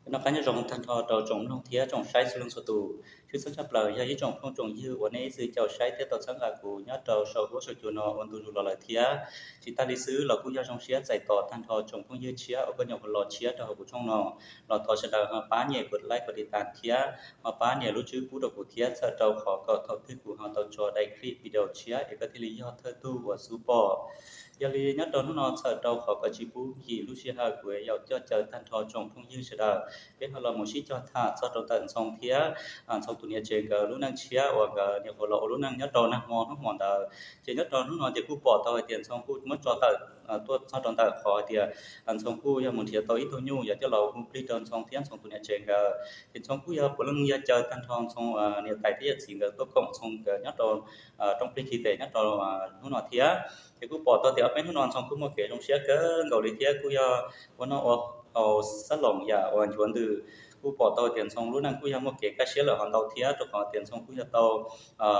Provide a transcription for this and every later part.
Noj qab nyob zoo tag nrho rau tsoom mloog thiab tsoom saib txhua leej txhua tus. Tshwj xeeb tshaj plaws yog ib tsoom phooj tsoom ywg uas nej ib txwm caum saib thiab tau txhawb nqa kuv nyob rau saum huab saum cua no ua ntu zus los lawm thiab. Tsis tas li xwb los kuj yog zoo siab txais tos tag nrho tsoom phooj ywg tshiab uas koj nyuam qhuav los tshiab rau hauv kuv channel no, los thov sawv daws ho pab nias kom like kom tiv tas thiab ho pab nias lub tswb pub rau kuv thiab txhawm rau qhov kom thaum twg kuv ho tau tso daim clip video tshiab es koj thiaj li yog thawj tug uas xub pom. Yog li nyob rau hnub no txhawm rau qhov kom tsis pub nkim lub sij hawm, kuv yuav coj caw tag nrho tsoom phooj ywg sawv daws, peb ho los mus sib cog tham txog rau ntawm Ntxhoo thiab Ntxhoo tus niam tsev nkawd lub neej tshiab uas nkawd nyuam qhuav los ua lub neej nyob rau nag hmo hnub hmo ntawd. Ces nyob rau hnub no ces kuj pom tau hais tias Ntxhoo kuj muab tso tawm tuaj txog rau ntawm qhov hais tias Ntxhoo kuj yog mus nrhiav tau ib tug nyuj yuav coj los hu plig rau Ntxhoo thiab Ntxhoo tus niam tsev nkawd. Ces Ntxhoo kuj yog puav leej yog caw tag nrho Ntxhoo niam tais thiab yawm txiv nkawd tuaj koom Ntxhoo nkawd nyob rau rooj plig khi tes nyob rau hnub no thiab. Ces kuj pom tau tias ob peb hnub no Ntxhoo kuj muaj kev zoo siab kawg nkaus li thiab kuj yog ua noj ua haus xab loos yam uas nchuav ntws. Kuj pom tau tias Ntxhoo lub neej kuj yog muaj kev kaj siab lawm ho ntau thiab rau qhov tias Ntxhoo kuj yog tau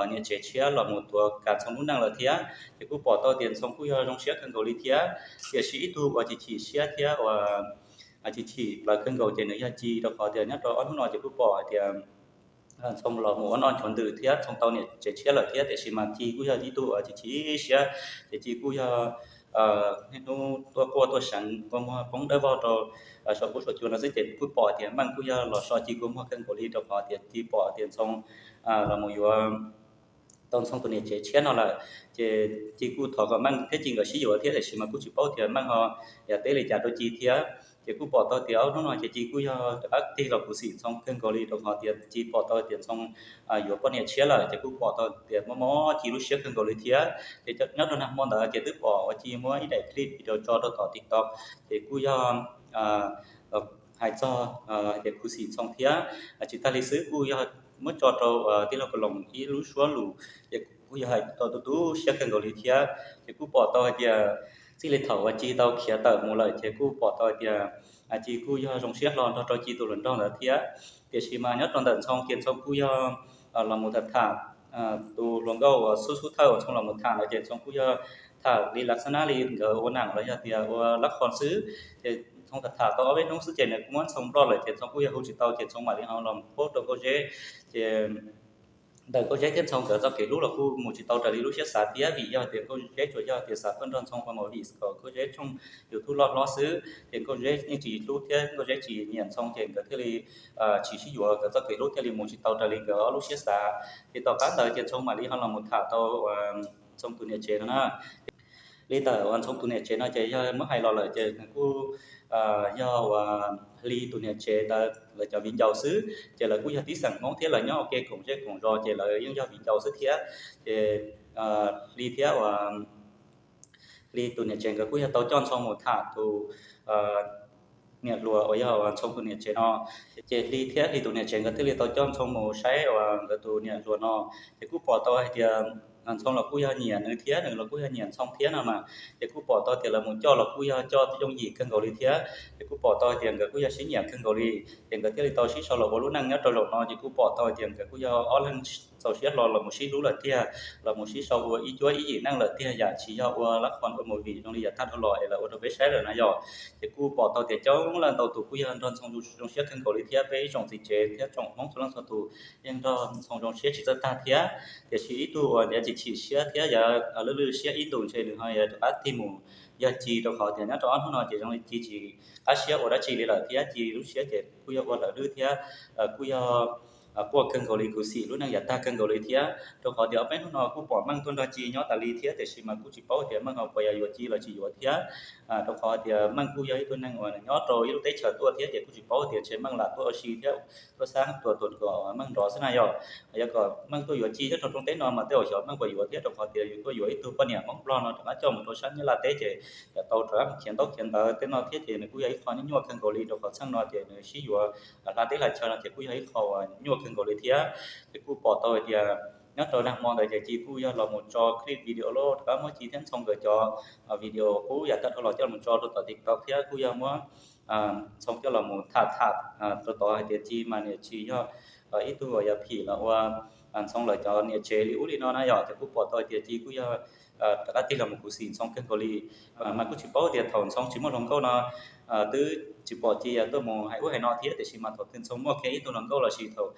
niam tsev tshiab los mus tuav kav Ntxhoo lub neej lawm thiab. Ces kuj pom tau tias Ntxhoo kuj yog zoo siab kawg nkaus li thiab. Tiam sis ib tug uas chim chim siab thiab uas chim chim plawv kawg nkaus ces nws yog Ci, rau qhov tias nyob rau ob hnub no ces kuj pom hais tias Ntxhoo los mus ua noj nchuav ntws thiab Ntxhoo tau niam tsev tshiab lawm thiab, tiam sis mas Ci kuj yog ib tug uas chim chim siab. Ces Ci kuj yog niaj hnub tuaj quaj tuaj seev kua muag poob dawb vog rau saum huab saum cua no xwb. Ces kuj pom tias Meej kuj yog los so Ci kua muag kawg nkaus li rau qhov tias Ci pom tias Ntxhoo los mus yuav tau Ntxhoo tus niam tsev tshiab no lawm. Ces Ci kuj thov kom Meej thiab Ci nkawd sib yuav thiab, tiam sis mas kuj tsis paub tias Meej ho yuav teb li cas rau Ci thiab. Ces kuj pom tau tias ob hnub no ces Ci kuj yog rov qab tig los khuv xim Ntxhoo kawg nkaus li rau qhov tias Ci pom tau tias Ntxhoo yuav poj niam tshiab lawm. Ces kuj pom tau tias mob mob Ci lub siab kawg nkaus li thiab. Ces nyob rau nag hmo ntawd ces twb pom uas Ci muab ib daim clip video tso rau tom TikTok, ces kuj yog hais txog hais tias khuv xim Ntxhoo thiab. Tsis tas li xwb kuj yog muab tso rau tij laug Koos Loos ib lub suab lus, ces kuj yog hais tau tu tu siab kawg nkaus li thiab. Ces kuj pom tau hais tias txij li thaum uas Ci tau khiav tawm mus lawm ces kuj pom tau hais tias Ci kuj yog zoo siab hlo nrog rau Ci tus hluas nraug ntawd thiab. Tiam sis mas nyob rau ntawm Ntxhoo ces Ntxhoo kuj yog los mus tham tham tus hluas nkauj uas xub xub thawj uas Ntxhoo los mus tham ntawd ces Ntxhoo kuj yog tham li lav xab nab li nkawd ua nam los yog tias ua lab qhos xwb. Ces Ntxhoo tham tham tau ob peb hnub xwb ces nws kuj muab Ntxhoo block lawm ces Ntxhoo kuj yog hu tsis tau ces Ntxhoo mam li ho los mus post rau Nkauj Zeb. Ces ntawm Nkauj Zeb thiab Ntxhoo nkawd txoj kev hlub los kuj mus tsis tau raws li lub siab xav thiab, vim yog tias Nkauj Zeb tsuas yog tias xav tuaj nrog Ntxhoo ua movie kom Nkauj Zeb tshooj YouTube loj hlob xwb. Ces Nkauj Zeb yeej tsis hlub thiab Nkauj Zeb tsis nyiam Ntxhoo ces nkawd thiaj li tsis sib yuav, nkawd txoj kev hlub thiaj li mus tsis tau raws li nkawd ob lub siab xav. Ces tom qab ntawd ces Ntxhoo mam li ho los mus tham tau Ntxhoo tus niam tsev no na. Li ntawm uas Ntxhoo tus niam tsev no ces yog muab hais los lawm ces nws kuj yog uas Hli tus niam tsev ntawd lawv cov viv ncaus xwb, ces lawv kuj yog tib xeem Hmoob thiab lawv nyob ua ke koom zej koom zos ces lawv yeej yog viv ncaus xwb thiab. Ces Hli thiab uas Hli tus niam tsev nkawd kuj yog tau coj Ntxhoo mus tham tus niam hluas uas yog Ntxhoo tus niam tsev no. Ces Hli thiab Hli tus niam tsev nkawd thiaj li tau coj Ntxhoo mus saib uas nkawd tus niam hluas no. Ces kuj pom tau hais tias Ntxhoo los kuj yog nyiam nws thiab nws los kuj yog nyiam Ntxhoo thiab no mas. Ces kuj pom tau tias lawv mus coj los kuj yog coj yooj yim kawg nkaus li thiab. Ces kuj pom tau hais tias nkawd kuj yog sib nyiam kawg nkaus li. Ces nkawd thiaj li tau sib sau los ua lub neej nyob rau zaum no. Ces kuj pom tau hais tias nkawd kuj yog ob leeg txaus siab hlo los mus sib hlub lawm tiag, los mus sib sau ua ib cuab ib yim neej lawm tiag, yam tsis yog ua lab qhos ua movie zoo li yav tag dhau los es lawv ua rau peb saib lawm na yom. Ces kuj pom tau tias coob leej ntau tus kuj yog nrog Ntxhoo zoo siab kawg nkaus li thiab, peb ib tsoom txiv tsev thiab tsoom Hmoob txhua leej txhua tus yeej nrog Ntxhoo zoo siab tsis txawj tag thiab. Tiam sis ib tug uas yav chim chim siab thiab yav lwj lwj siab ib ntus ntshe nws ho yuav rov qab tig mus yog Ci, rau qhov tias nyob rau ob hnub no ces zoo li Ci tsis qab siab ua dab tsi li lawm thiab Ci lub siab ces kuj yog ua lawv lwj thiab kuj yog quaj kawg nkaus li, khuv xim lub neej yav tag kawg nkaus li thiab. Rau qhov tias ob peb hnub no kuj pom Meej tuaj nrog Ci nyob tas li thiab, tiam sis mas kuj tsis paub tias Meej ho puas yog yuav Ci los tsis yuav thiab. Rau qhov tias Meej kuj yog ib tug neeg uas nyob rau ib lub teb chaws tuaj thiab, ces kuj tsis paub tias ntshe Meej lam tuaj ua si thiab tuaj xab tuas tuas kom Meej nrov xwb na yom. Yog kom Meej tuaj yuav Ci nyob rau rooj teb no mas tej zaum xyov Meej puas yuav thiab, rau qhov tias yus tuaj yuav ib tug poj niam Hmoob Nplog no rov qab coj mus rau sab Nyab Laj teb ces yuav tau rov qab mus khiav ntaub khiav ntawv tej no thiab, ces nws kuj yog ib qho nyuaj nyuaj kawg nkaus li, rau qhov txheej no ces nws sib yuav hla teb hla chaw no ces kuj yog ib qho uas nyuaj kawg nkaus li thiab. Ces kuj pom tau hais tias nyob rau nag hmo ntawd ces Ci kuj yog los mus tso clip video los rov qab muab Ci thiab Ntxhoo nkawd cov video qub yav tag dhau los coj los tso rau tom TikTok thiab kuj yog muab Ntxhoo coj los mus tham tham rau tod hais tias Ci mas nws tsis yog ib tug uas yuav phim los ua Ntxhoo lawv cov niam tsev li ub li no na yom. Ces kuj pom tau tias Ci kuj yog rov qab tig los mus khuv xim Ntxhoo kawg nkaus li. Mas kuj tsis paub tias thaum Ntxhoo tsis muaj hluas nkauj no twb tsis pom Ci tuaj mus hais ub hais no thiab, tiam sis mas thaum twg Ntxhoo muaj kiag ib tug hluas nkauj los sis thaum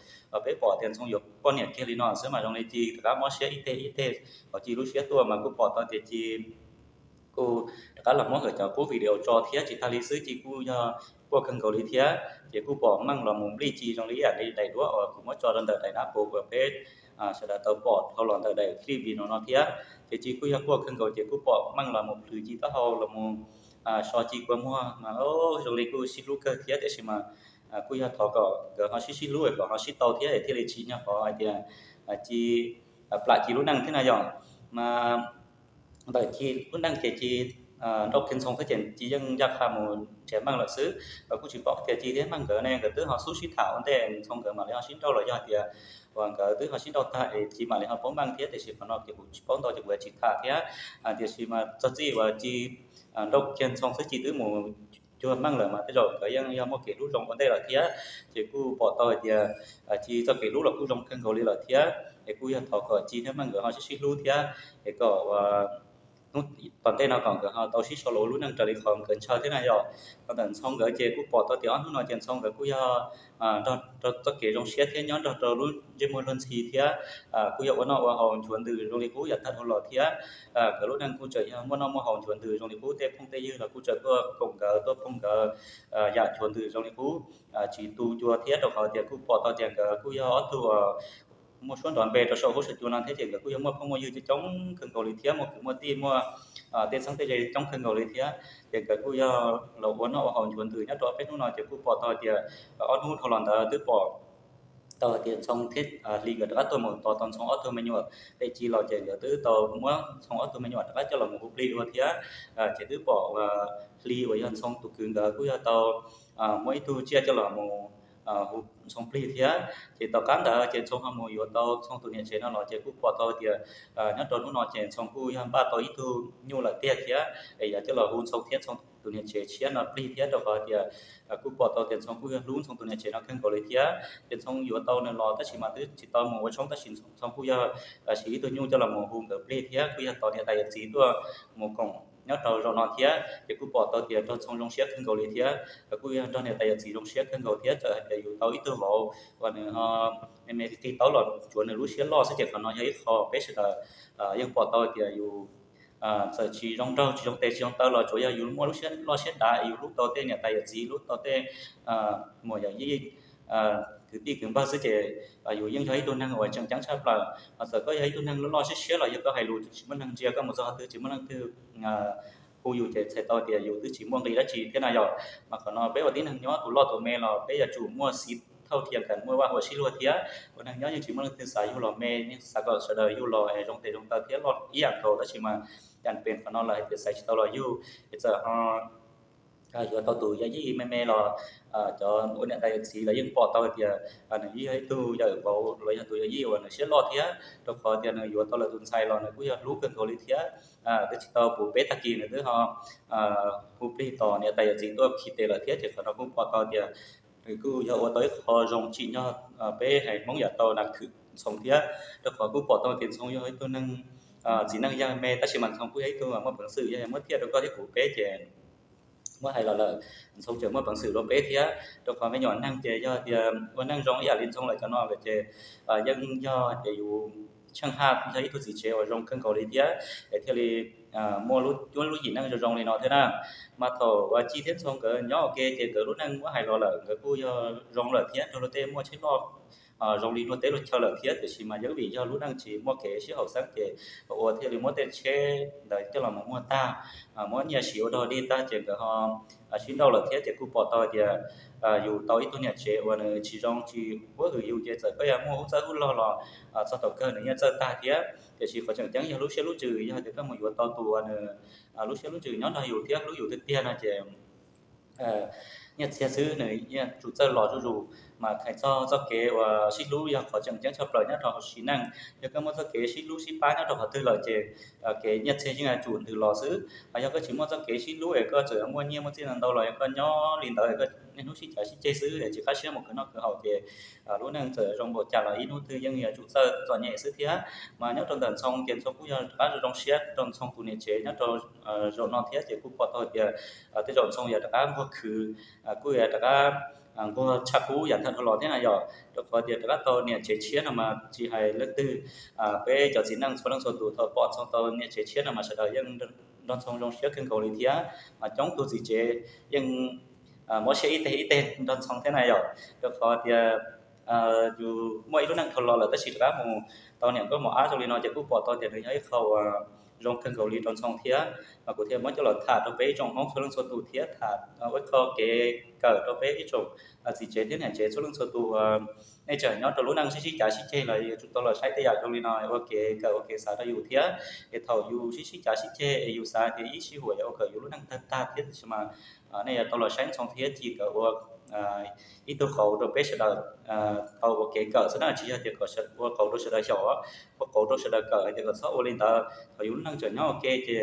peb pom tias Ntxhoo yuav poj niam kiag li no xwb mas zoo li Ci rov qab mob siab ib teg ib teg. Thaum Ci lub siab tuaj mas kuj pom tau tias Ci kuj rov qab los muab nkawd cov qub video tso thiab. Tsis tag li xwb, Ci kuj yog quaj kawg nkaus li thiab. Ces kuj pom Meej los mus nplij Ci zoo li ib yam li daim duab uas kuv muab tso rau ntawm daim nab puv uas peb sawv daws tau pom dhau los ntawm daim clip video no thiab. Ces Ci kuj yog quaj kawg nkaus, ces kuj pom Meej los mus plhws Ci taub hau los mus so Ci kua muag mas zoo li kuj sib hlub kawg thiab, tiam sis mas kuj yog thov kom nkawd ho sib sib hlub kom ho sib tau thiab es thiaj li tsim nyog qhov hais tias Ci plam Ci lub neej thiab na yom. Mas ntawm Ci lub neej ces Ci nrauj kiag Ntxhoo xwb ces Ci yeej ncaj qha mus nrhiav Meej lawm xwb. Kuj tsis paub tias Ci thiab Meej nkawd ne nkawd twb ho xub sib tham ua ntej Ntxhoo nkawd mam li ho sib nrauj los yog tias uas nkawd twb ho sib nrauj tag es Ci mam li ho paub Meej thiab, tiam sis qhov no ces kuv tsis paub ntau ces kuv yuav tsis tham thiab. Tiam sis mas txog txij uas Ci nrauj kiag Ntxhoo xwb Ci twb mus cuag Meej lawm mas tej zaum nkawd yeej yog muaj kev hlub zoo ua ntej lawm thiab. Ces kuj pom tau hais tias Ci txoj kev hlub los kuj zoo kawg nkaus li lawm thiab, es kuj yog thov kom Ci thiab Meej nkawd ho sib sib hlub thiab, es kom hnub tom ntej no kom nkawd ho tau sib sau los ua lub neej raws li qhov nkawd ntshaw thiab na yom. Ho ntawm Ntxhoo nkawd ces kuj pom tau tias ob hnub no ces Ntxhoo nkawd kuj yog nrog rau txoj kev zoo siab thiab nyob nrog rau lub ntsej muag luag ntxhi thiab kuj yog ua noj ua haus nchuav ntws zoo li qub yav tag dhau los thiab. Nkawd lub neej kuj tseem yog muaj noj muaj haus nchuav ntws zoo li qub, tej phooj tej ywg los kuj tseem tuaj koom nkawd tuaj phooj nkawd yam nchuav ntws zoo li qub, tsis tu cua thiab, rau qhov tias kuj pom tau tias nkawd kuj yog ob tug muaj suab nrov npe rau saum huab saum cua no thiab, ces nkawd kuj yog muaj phooj muaj ywg coob coob kawg nkaus li thiab, muaj kwv muaj tij muaj tej txheeb tej ze coob kawg nkaus li thiab. Ces nkawd kuj yog los ua noj ua haus nchuav ntws nyob rau peb hnub no ces kuj pom tau tias ob hnub dhau los ntawd twb pom tau tias Ntxhoo thiab Hli nkawd rov qab tuaj mus tos tau Ntxhoo ob tug me nyuam pem Ci los ces nkawd twb tau muab Ntxhoo ob tug me nyuam rov qab coj los mus hu plig dua thiab. Ces twb pom Hli uas yog Ntxhoo tus kwv nkawd kuj yog tau muab ib tug tsiaj coj los mus hu Ntxhoo plig thiab. Ces tom qab ntawd ces Ntxhoo ho mus yuav tau Ntxhoo tus niam tsev no los ces kuj pom tau tias nyob rau hnub no ces Ntxhoo kuj yog npaj tau ib tug nyuj lawm tiag thiab es yuav coj los hu Ntxhoo thiab Ntxhoo tus niam tsev tshiab no plig thiab, rau qhov tias kuj pom tau tias Ntxhoo kuj yog hlub Ntxhoo tus niam tsev no kawg nkaus li thiab. Ces Ntxhoo yuav tau nws los tab sis mas twb tsis tau mus ua tshoob, tab sis Ntxhoo kuj yog siv ib tug nyuj coj los mus hu nkawd plig thiab, kuj yog tos niam tais yawm txiv tuaj mus koom nyob rau zaum no thiab. Ces kuj pom tau tias nrog Ntxhoo zoo siab kawg nkaus li thiab, kuj yog nrog niam tais yawm txiv zoo siab kawg nkaus thiab. Txawm hais tias yus tau ib tug vauv uas nws me me qis taub los tsuav nws lub siab loj xwb ces qhov no yog ib qho peb sawv daws yeej pom tau tias yus txawm tsis zoo nraug tsis zoo tes tsis zoo taw los tsuav yog yus muaj lub siab loj siab dav, yus hlub tau tej niam tais yawm txiv, hlub tau tej muam yawm yij, kwv tij kwv npawg xwb ces yus yeej yog ib tug neeg uas tseem ceeb tshaj plaws. Ho txawm koj yog ib tug neeg loj loj siab siab los yog koj hais lus tsis muaj neeg ntsia, koj mus txog qhov twg tsis muaj leej twg hu yus ces txhais tau tias yus twb tsis muaj nqis dab tsi thiab na yom. Mas qhov no peb ua tib neeg nyob tus loj tus me los peb yuav tsum muaj xij thauj thiam kam muaj vaj huam sib luag thiab. Ua neeg nyob yeej tsis muaj leej twg xav yug los me, yeej xav kom sawv daws yug los zoo tes zoo taw thiab loj ib yam nkaus, tab sis mas cas pes qhov no lawm hais tias xaiv tsis tau los yug, es txawm ho yuav tau tus yawm yij me me los cov ua niam tais yawm txiv los yeej pom tau hais tias nws yeej yog ib tug yawm vauv los yog tus yawm yij uas nws siab loj thiab, rau qhov tias nws yuav tau lawv tus ntxhais los nws kuj yog hlub kawg nkaus li thiab. Twb tsis tau puv peb tag kis nws twb ho hu plig tos niam tais yawm txiv tuaj khi tes lawm thiab, ces qhov no kuj pom tau tias nws kuj yog ua tau ib qho zoo tsim nyog peb haiv Hmoob yam tau nas khwm Ntxhoo thiab, rau qhov kuj pom tau tias Ntxhoo yog ib tug neeg txiv neej yawg me, tab sis mas Ntxhoo kuj yog ib tug muaj peev xwm, yog muab thiaj rau koj thiab kuv peb ces muab hais los lawm, Ntxhoo tseem muaj peev xwm dua peb thiab, rau qhov me nyuam neeg ces yog tias ua neej zoo ib yam li Ntxhoo lawm cov no lawm ces yeej yog tias yus tsheej haj yog ib tug txiv tsev uas zoo kawg nkaus li thiab, es thiaj li muaj lub cuab lub yim neej zoo zoo li no thiab na. Mas thaum uas Ci thiab Ntxhoo nkawd nyob ua ke ces nkawd lub neej muab hais los lawm nkawd kuj yog zoo lawm thiab, nrog luag tej muaj tsheb loj zoo li luag teb luag chaw lawm thiab, tiam sis mas yeej vim yog lub neej tsis muaj kev sib haum xeeb ces ua thiaj li muab tej tsheb ntawd coj los mus muag tag, muab nyiaj siv ua dog dig tag ces nkawd ho sib nrauj lawm thiab. Ces kuj pom tau tias yus tau ib tug niam tsev uas nws tsis zoo tsis huab hwm yus ces txawm koj yuav muaj hub txawb hub log los txog thaum kawg nws yeej txawj tag thiab. Tiam sis qhov tseem ceeb yog lub siab lub ntsws, yog tias koj mus yuav tau tus uas nws lub siab lub ntsws nyob nrog yus thiab hlub yus tiag tiag no ces nyiaj txiag xwb, nws yeej tsum txawj los zuj zus. Mas hais txog txoj kev uas sib hlub yog qhov tseem ceeb tshaj plaws nyob rau hauv sim neej. Yog koj muaj txoj kev sib hlub sib pab nyob rau qhov twg lawm ces kev nyiaj txiag yeej yuav tsum ntws los xwb. Hos yog koj tsis muaj txoj kev sib hlub es koj txawm muaj nyiaj muaj txiaj ntau los yog koj nyob li ntawd koj niaj hnub sib cav sib ceg xwb es tsis qab siab mus khwv noj khwv haus ces lub neej txawm zoo npaum cas los ib hnub twg yeej yuav tsum txawj txom nyem xwb thiab. Mas nyob rau ntawm Ntxhoo ces Ntxhoo kuj yog rov qab zoo siab rau Ntxhoo tus niam tsev nyob rau zaum no thiab ces kuj pom tau tias tej zaum Ntxhoo yog rov qab nquag khwv, kuj yog rov qab nquag tshaj qub yam thawj dhau los thiab na yom. Rau qhov tias rov qab tau niam tsev tshiab no mas tsis hais leej twg, peb cov txiv neej txhua leej txhua tus thaum pom Ntxhoo tau niam tsev tshiab no mas sawv daws yeej nrog Ntxhoo zoo siab kawg nkaus li thiab. Mas coob tug txiv tsev yeej mob siab ib teg ib teg nrog Ntxhoo thiab na yom. Rau qhov tias yus muaj ib lub neej dhau los lawm tab sis rov qab mus tau niam nkauj mos ab zoo li no ces kuj pom tau tias nws yog ib qho uas zoo kawg nkaus li rau Ntxhoo thiab. Mas kuv thiaj muab coj los tham rau peb ib tsoom Hmoob txhua leej txhua tus thiab tham ua ib qho kev kawm rau peb ib tsoom txiv tsev thiab niam tsev txhua leej txhua tus uas nej tseem nyob rau lub neej sib sib cav sib ceg los yuav tsum tau los saib tej yam zoo li no ua kev kawm ua kev xav rau yus thiab. Es thaum yus sib sib cav sib ceg es yus xav tias ib sij huam yuav ua kom yus lub neej tawg tag thiab tab sis mas nej yuav tau los saib Ntxhoo thiab Ci nkawd ua ib tug qauv rau peb sawv daws tau ua kev kawm xwb na, tsis yog tias kom ua qauv rau sawv daws xyaum, ua qauv rau sawv daws kawm hais tias kom txhob ua li ntawd. Thaum yus lub neej tseem nyob ua ke ces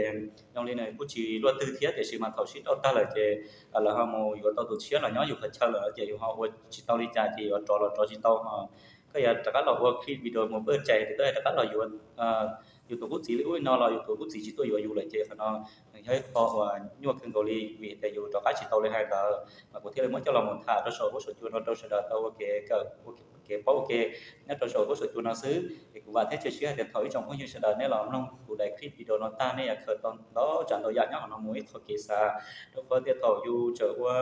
zoo li nws kuj tsis luaj twg thiab tiam sis mas thaum sib nrauj tag lawm ces lawv ho mus yuav tau tus tshiab los nyob yus qhov chaw lawm ces yus ho ua tsis tau li cas ces yuav rov los rov tsis tau ho. Koj yuav rov qab los ua clip video mus pawj cai tias koj yuav rov qab los yuav yus tus qub txiv li ub li no los yus tus qub txiv tsis tuaj yuav yus lawm ces qhov no nws yog ib qho uas nyuaj kawg nkaus li vim tias yus rov qab tsis tau li hais ntawd. Mas kuv thiaj li muab coj los mus tham rau saum huab saum cua no rau sawv daws tau ua kev kawm, ua kev paub ua ke nyob rau saum huab saum cua no xwb. Es kuv vam thiab cia siab hais tias thaum ib tsoom phooj ywg sawv daws nej los mloog kuv daim clip video no tag nej yuav khaws tau ntau tsav ntau yam nyob hauv no mus ib qho kev xav. Rau qhov tias thaum yus tseem ua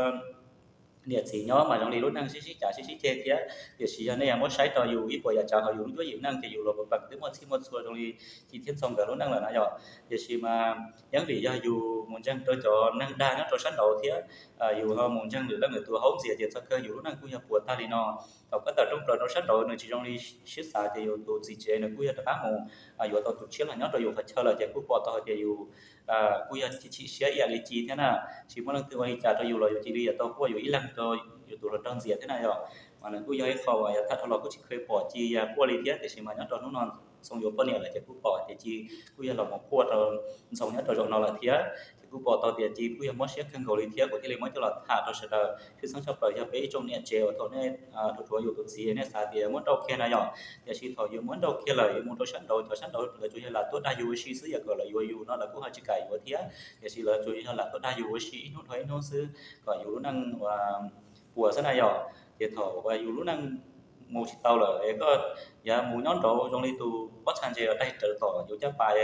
niam txiv nyob mas zoo li lub neej sib sib cav sib sib ceg thiab, tiam sis yog nej yuav muab saib rau yus ib puas yam tsav hauv yus lub cuab yim neej ces yus los puas peem twb muaj txhij muaj txhua zoo li Ci thiab Ntxhoo nkawd lub neej lawm na yom. Tiam sis mas yeej vim yog yus mus ntseeg rau cov neeg dag nyob rau sab nraud thiab yus ho mus ntseeg lwm leej lwm tus haub ntxias ces txog kawg yus lub neej kuj yog puas tag li no. Thaum koj tawm rooj plaws rau sab nraud nws tsis zoo li siab xav ces yus tus txiv tsev nws kuj yog rov qab mus yuav tau tus tshiab los nyob rau yus qhov chaw lawm ces kuj pom tau hais tias yus kuj yog chim siab ib yam li Ci thiab na. Tsis muaj leej twg ua li cas rau yus los yus cia li yuav tau quaj yus ib leeg rau yus tus hluas nraug ntxias thiab na yom. Mas nws kuj yog ib qho uas yav tag dhau los kuj tsis kheev pom Ci quaj li thiab tiam sis mas nyob rau hnub no Ntxhoo yuav poj niam lawm ces kuj pom tias Ci kuj yog los mus quaj rau Ntxhoo nyob rau zaum no lawm thiab. Ces kuj pom tau tias Ci kuj yog mob siab kawg nkaus li thiab kuv thiaj li muab coj los tham rau sawv daws. Tshwj xeeb tshaj plaws yog peb ib tsoom niam tsev uas thaum nej ruam ruam yus tus txiv nej xav tias muab nrauj kiag na yom. Tiam sis thaum yus muab nrauj kiag lawm yus mus rau sab nraud cov sab nraud lawv tsuas yog lam tuaj dag yus ua si xwb, yam kom lawv yuav yus no lawv kuj ho tsis kam yuav thiab. Tiam sis lawv tsuas yog lam tuaj dag yus ua si ib hnub dhau ib hnub xwb kom yus lub neej puas xwb na yom. Ces thaum uas yus lub neej mus tsis tau lawm es koj yuav mus nyob nraud zoo li tus pob txha ntses uas daig rawv tom yus caj pas,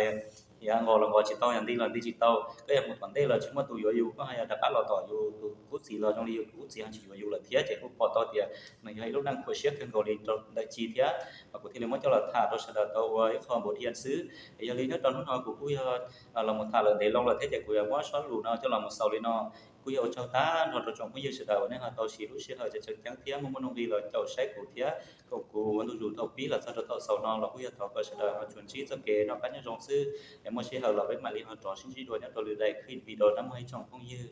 yav nqos los nqos tsis tau, yav nti los nti tsis tau, koj yuav mus tom ntej los tsis muaj tus yuav yus, koj ho yuav rov qab los tom yus tus qub txiv los zoo li yus tus qub txiv ho tsis yuav yus lawm thiab. Ces kuj pom tau tias nws yog ib lub neej khuam siab kawg nkaus li rau ntawm Ci thiab. Mas kuv thiaj li muab coj los tham rau sawv daws tau ua ib qho npaum li no xwb. Es yog li nyob rau hnub no kuv kuj yog los mus tham lawm ntev loo lawm thiab ces kuv yuav muab zaj lus no coj los mus xaus li no. Kuj yog ua tsaug tag nrho rau tsoom phooj ywg sawv daws uas nej ho tau siv lub sij hawm tseem ceeb thiab muaj muaj nuj nqis los caum saib kuv thiab koom kuv ua ntu zus thaum pib los txog rau thaum xaus no los kuj yog thov kom sawv daws ho tsuas ntsib txoj kev noj qab nyob zoo xwb. Es muaj sij hawm los peb mam li ho rov sib ntsib dua nyob rau lwm daim clip video na mog ib tsoom phooj ywg.